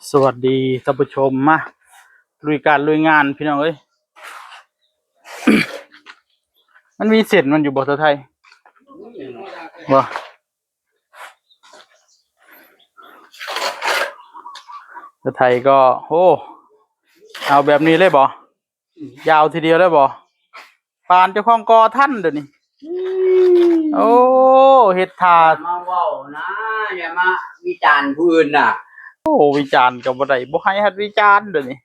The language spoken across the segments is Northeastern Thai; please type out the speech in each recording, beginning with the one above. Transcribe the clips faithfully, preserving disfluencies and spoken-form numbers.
สวัสดีท่านผู้ชม มาลุยการลุยงานพี่น้องเอ้ย มันมีเส้นมันอยู่บ่ ตาไทย บ่ ตาไทยก็ โอ้ เอาแบบนี้เลยบ่ ยาวทีเดียวเลยบ่ ปานเจ้าของก่อทันเดี๋ยวนี้ โอ้ เฮ็ดท่า อย่ามาเว้านะ อย่ามาวิจารณ์ผู้อื่นน่ะ โอ้ วิจารณ์ก็บ่ได้ บ่ให้หัดวิจารณ์เดี๋ยวนี้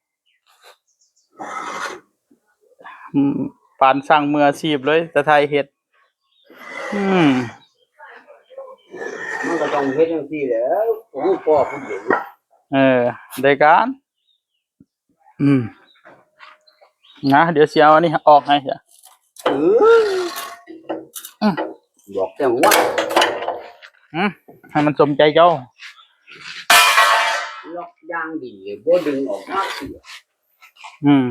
อืม ปานช่างมืออาชีพเลย ตาไทยเฮ็ด อืม มันก็ต้องเฮ็ดจังซี่แหละ ของพ่อผู้เดียว เออ ได้การ อืม นะ เดี๋ยวสิเอาอันนี้ออกให้จ้ะ เออ อืม บอกจังว่า อืม ให้มันสมใจเจ้า ล็อกอย่างดีเลย บ่ดึงออกมาเสีย อืม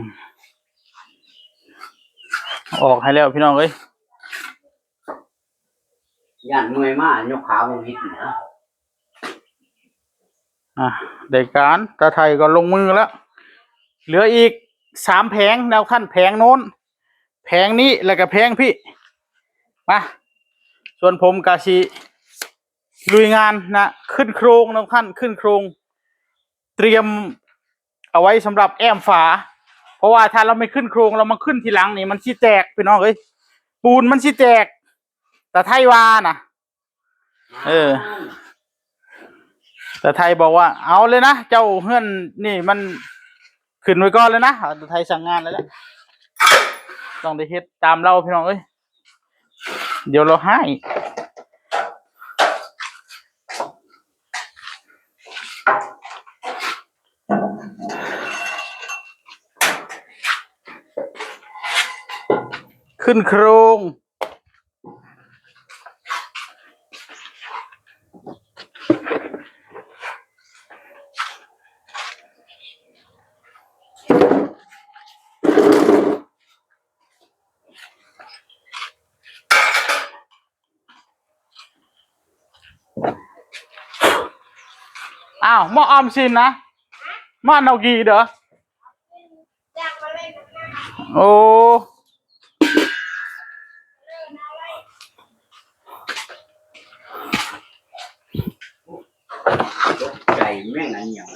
ออกให้แล้วพี่น้องเอ้ย ย่านเมื่อยมายกขาบ่ผิดนะ อ่ะ ได้การ ตาไทยก็ลงมือแล้ว เหลืออีกสามแผง แนวขั้นแผงโน้น แผงนี้ แล้วก็แผงพี่ มา ส่วนผมกะสิลุยงานนะ ขึ้นโครง แนวขั้นขึ้นโครง เตรียมเอาไว้สำหรับแอ้มฝา เพราะว่าถ้าเราไม่ขึ้นโครง เรามาขึ้นทีหลังนี่มันสิแตกพี่น้องเอ้ย ปูนมันสิแตก ตาไทยว่านะ เออ ตาไทยบอกว่า เอาเลยนะ เจ้าเฮือนนี่มันขึ้นไว้ก่อนเลยนะ ตาไทยสั่งงานแล้วแหละ ต้องได้เฮ็ดตามเราพี่น้องเอ้ย เดี๋ยวเราให้ ขึ้นโครง อ้าว หม้อออมสินนะ หม้อเนากีเด้อ โอ้ ใจแม่งอันหยัง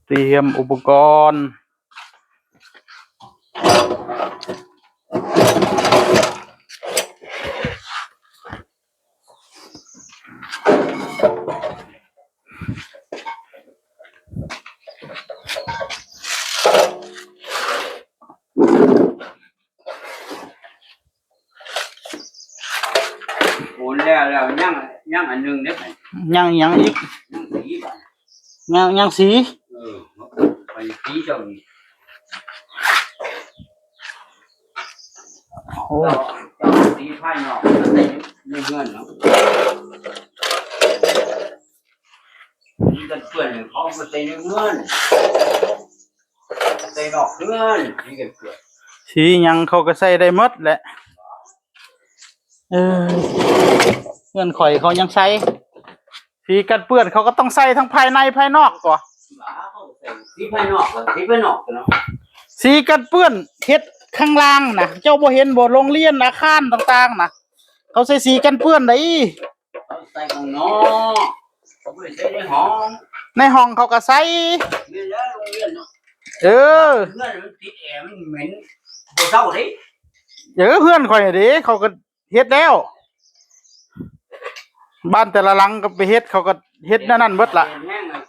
เตรียมอุปกรณ์ โอนแล้ว แล้วยัง ยังอันหนึ่งเด้อ ยัง ยังอีก ยังสีบ่ ยัง ยังสี เออ ไปสีเจ้านี่ โอ้ เจ้า เจ้าสีภายนอก ในเฮือนเนาะ สีกันเปื้อนเขาก็ใส่ในเฮือน ใส่นอกเฮือน สีกันเปื้อน สีหยังเขาก็ใส่ได้หมดแหละ เออ เฮือนข่อยเขายังใส่ สีกันเปื้อนเขาก็ต้องใส่ทั้งภายในภายนอกก่อ สีภายนอกก่อน สีภายนอกก่อนเนาะ สีกันเปื้อนเฮ็ดข้างล่างนะ เจ้าบ่เห็นบ่ โรงเรียนอาคารต่างๆนะ เขาใส่สีกันเปื้อนได้ เขาใส่ข้างนอก เขาบ่ได้ใส่ในห้อง ในห้องเขาก็ใส่ แม่นแล้วโรงเรียนเนาะ เออ เฮือนมันติดแอร์มันเหม็น บ่เซาเด้ เออ เฮือนข่อยเด้ เขาก็เฮ็ดแล้ว บ้านแต่ละหลังก็ไปเฮ็ด เขาก็เฮ็ดแนวนั้นเบิดล่ะ แห้งอะ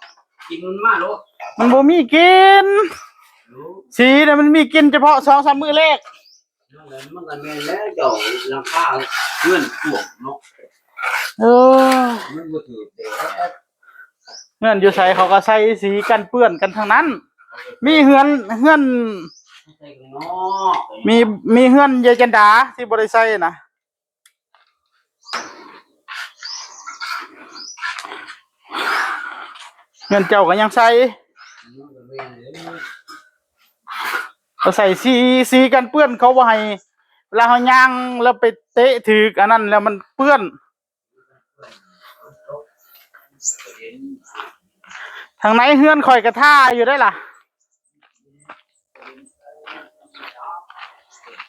กินมันมาโลด มันบ่มีกิน สีน่ะมันมีกินเฉพาะสองสามมื้อแรก นั่นแหละ มันก็แม่นแล้ว เจ้าหลังคาเฮือนท่วมเนาะ เออ มันบ่ถือแดด เฮือนอยู่ไสเขาก็ใส่สีกันเปื้อนกันทั้งนั้น มีเฮือน เฮือน ใส่ข้างนอก มี มีเฮือนยายจันดาที่บ่ได้ใส่นะ เฮือนเจ้าก็ยังใส่ มันก็แม่นเลย ก็ใส่สี สีกันเปื้อนเขาบ่ให้ เวลาเขาย่างแล้วไปเตะถืกอันนั้นแล้วมันเปื้อน ทางในเฮือนข่อยกะท่าอยู่ได้ล่ะ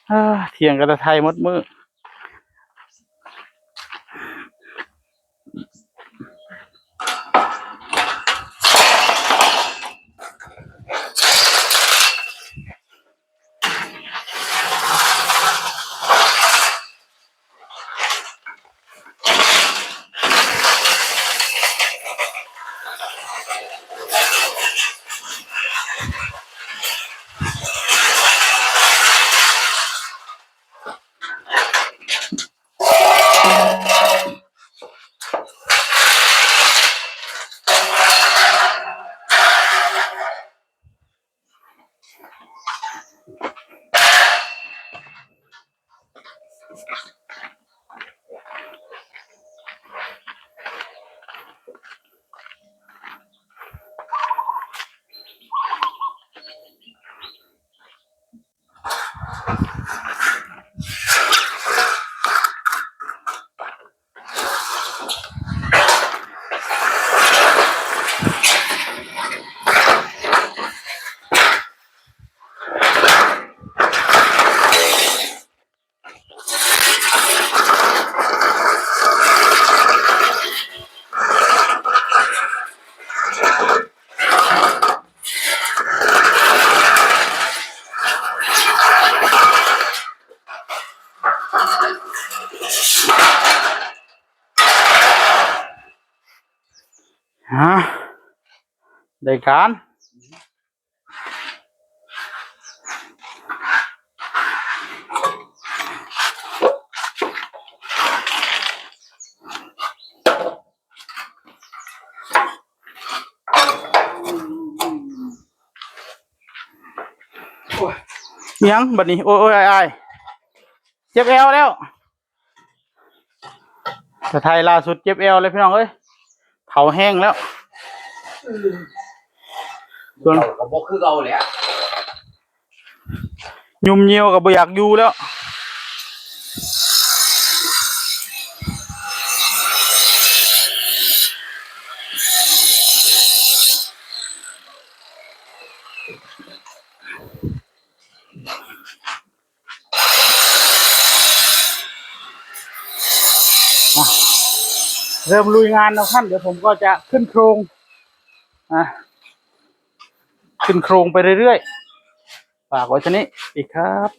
เอ้อ เถียงกันแต่ไทยหมดมื้อ ฮะ ได้การ โอ้ย อิหยังบัดนี้ โอ้ย โอ้ย อ้าย อ้าย เจ็บแอวแล้ว แต่ไทยล่าสุดเจ็บแอวเลยพี่น้องเอ้ย เผาแห้งแล้ว ส่วน เก่าก็บ่คือเก่าแล้ว ยุ่มเยี่ยวก็บ่อยากอยู่แล้ว อ่ะ เริ่มลุยงานแล้วท่าน เดี๋ยวผมก็จะขึ้นโครง อ่ะ ขึ้นโครงไปเรื่อยๆ ฝากไว้เท่านี้อีกครับ